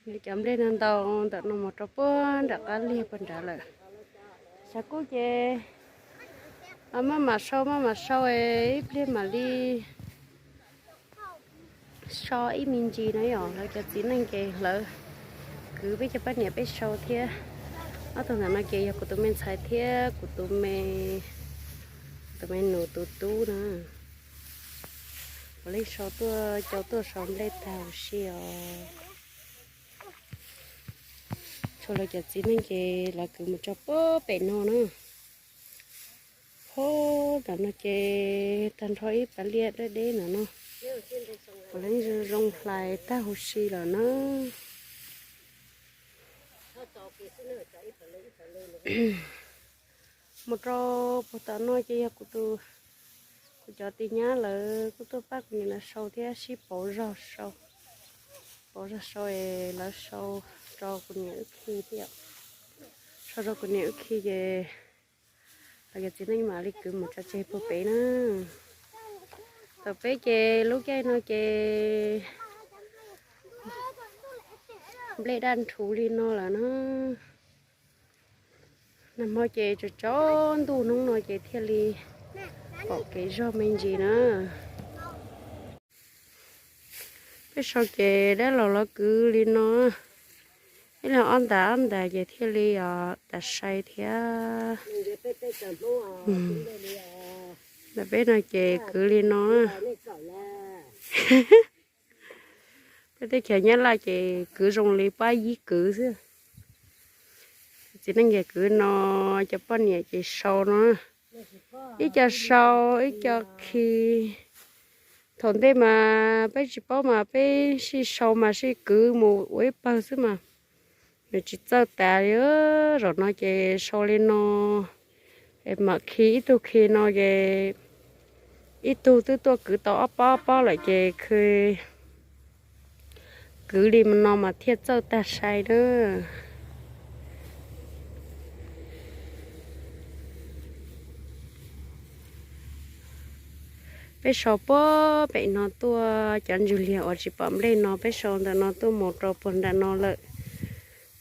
Li cov nplej no ntau ntawm no mus rau puag nram qab liag puag nrad lawm. Xav kuj ces maj mam sau maj mam sau, ib pliag mam li so ib me ntsis no yom. Lawv cov txiv neej ces lawv kwv peb cov poj niam peb sau thiab. Ob tug ntawm no ces yog kuv tus me ntxhais thiab kuv tus me, tus me nus tus tub na. Puav leej sau tuaj, cau tuaj sau nplej tag huv si os. Tshuav lawv cov txiv neej ces lawv kwv mus tso puag pem no na. Ho tam no ces tag nrho ib pas liaj deb deb no no, puav leej zoo hlais tag huv si lawm na. Mus rau puag tom no ces yog kuv tus, kuv cov tis nyab lawv kuj tuaj pab kuv niam lawv sau thiab, sib pauv zog sau, pauv zog sau es lawv sau rau kuv niam wb khi thiab. Sau rau kuv niam wb khi ces lawv cov txiv neej mam li kwv mus tso tseg puag pem na. Tom peb ces lub caij no ces nplej daj nrhuv li no lawm na. Nag hmo ces tsaus tsaus ntuj, hnub no ces thiaj li pom kev zog me ntsis na. Peb sau ces dab laug los kwv li no, ib leeg ob ntas ob ntas ces thiaj li tas sai thiab. Ntawm peb no ces kwv li no. Peb teb chaws Nyab Laj ces kwv zoo li pab yib kwv xwb. Txiv neej ces kwv no, cov poj niam ces sau no, ib co sau ib co khi. Thaum ntej mas peb tsis paub mas peb sij sau mas sij kwv mus ua ib pawg xwb mas nws tsis txawj tas li. Zaum no ces sau li no, es mam khi ib tug khi no ces ib tug twb tuaj kwv tau ob pob ob pob lawm ces khi kwv li no mas thiaj txawj tag sai na. Peb sau puag pem no tuaj, cov ntswg liag uas tsis pom nplej no peb sau ntawm no tuaj mus rau puag nram no lawm.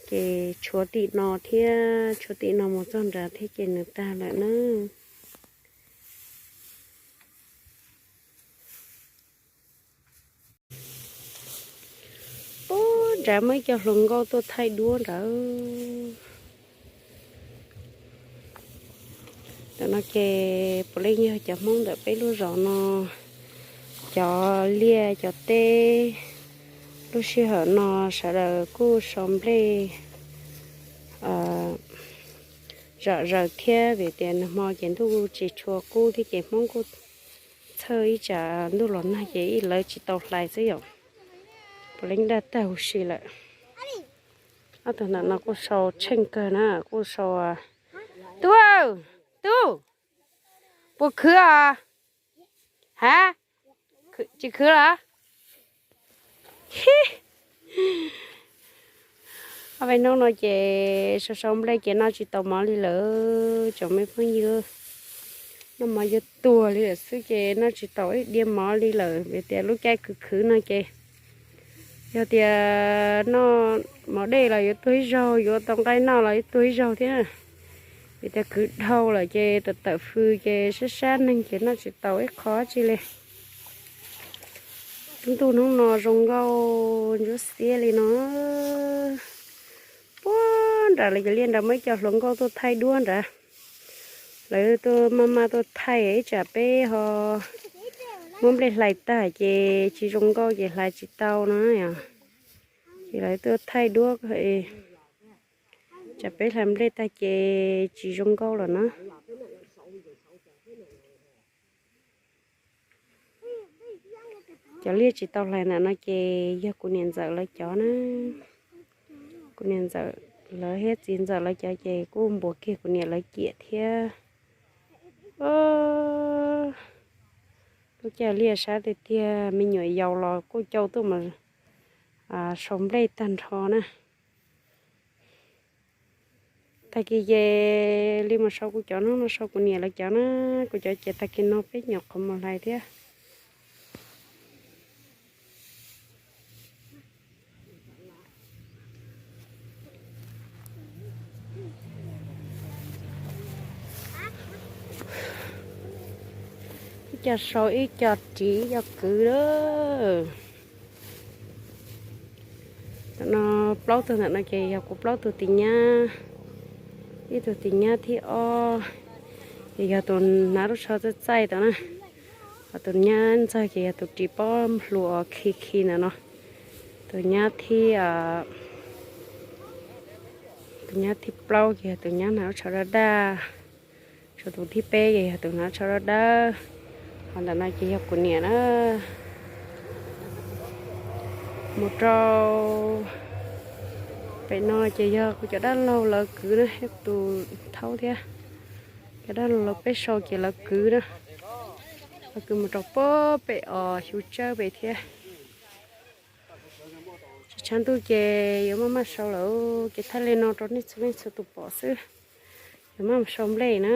Ces tshuav tim no thiab, tshuav tim no mus txog nrad thiab ces nws tag lawm na. Puag nrad muaj ib co hluas nkauj tuaj thaij duab nrad. Ntawm no ces puav leej yog cov Hmoob ntawm peb lub zos no cov liaj cov teb. Lub sij hawm no sawv daws kuj sau nplej zom zaws thiab vim tias nag hmo ces ntuj tsis tshua kub thiab ces Hmoob kuj txhawj ib tsam ntuj los nag ces ib lawv tsis tau hlais xwb yom. Puav leej daj tag huv si lawm. Ob tug ntawm no kuj sau tsheej kawg na, kuj sau, tub, tub, puas khwv os? Ha, tsis khwv los? Ob peb hnub no ces sau sau nplej ces noj tsis tau mov li lawm tsoom me phooj ywg. Noj mov yuav tuag li lawm xwb ces noj tsis tau ib diav mov li lawm vim tias lub caij khwv khwv no ces yog tias noj mov dej los yuav tuag ib zaug, yuav tau nqaij noj los yuav tuag ib zaug thiab. Vim tias khwv dhau lawm ces tawm tawm fws ces sab sab neeg ces noj tsis tau ib qho tsi li. Ntuj hnub no zoo nkauj ntsuab xiab li no. Puag nrad lawv cov liaj nrad muaj ib co hluas nkauj tuaj thaij duab nrad. Lawv tuaj maj maj tuaj thaij ib tsam peb ho muab nplej hlais tag ces tsis zoo nkauj ces hlais tsis tau no. Ces lawv tuaj thaij duab, tsam peb hlais nplej tag ces tsis zoo nkauj lawm na. Cov liaj tsis tau hlais ntawm no ces yog kuv niam ntxawm lawv cov na. Kuv niam ntxawm lawv thiab txiv ntxawm lawv cov ces kuj npuab kiag kuv niam lawv ciam thiab. Lub caij liaj sab tiag tiag, me nyuam yaus los kuj cau tuaj mus sau nplej tag nrho na. Tag kis ces li mus sau kuv cov no, no sau kuv niam lawv cov na. Kuv cov ces tag kis no peb nyuam qhuav mus hlais thiab. co sau ib co ris ib co kwv lawm. Ntawm no plaub tug ntawm no ces yog kuv plaub tug tis nyab. Ib tug tis nyab thib ob ces yog tus hnav lub tsho txaij txaij tod na. Ho tus nyab ntxawg ces yog tus ris pob hluas khi khi ntawm no. Tus nyab thib, tus nyab thib plaub ces yog tus nyab hnav lub tsho daj daj. Tshuav tus thib peb ces yog tus hnav lub tsho dawb dawb. Ho ntawm no ces yog kuv niam na. Mus rau pem no ces yog kuv cov dab laug lawv kwv na, tus thaub thiab. Cov dab laug lawv peb sau ces lawv kwv na. Lawv kwv mus rau pem os xyu tsawb pem thiab. Tshav ntuj ces yuav maj maj sau lawm ces thaij li no rau nej txhua leej txhua tus pom xwb. Yuav maj mus sau nplej na.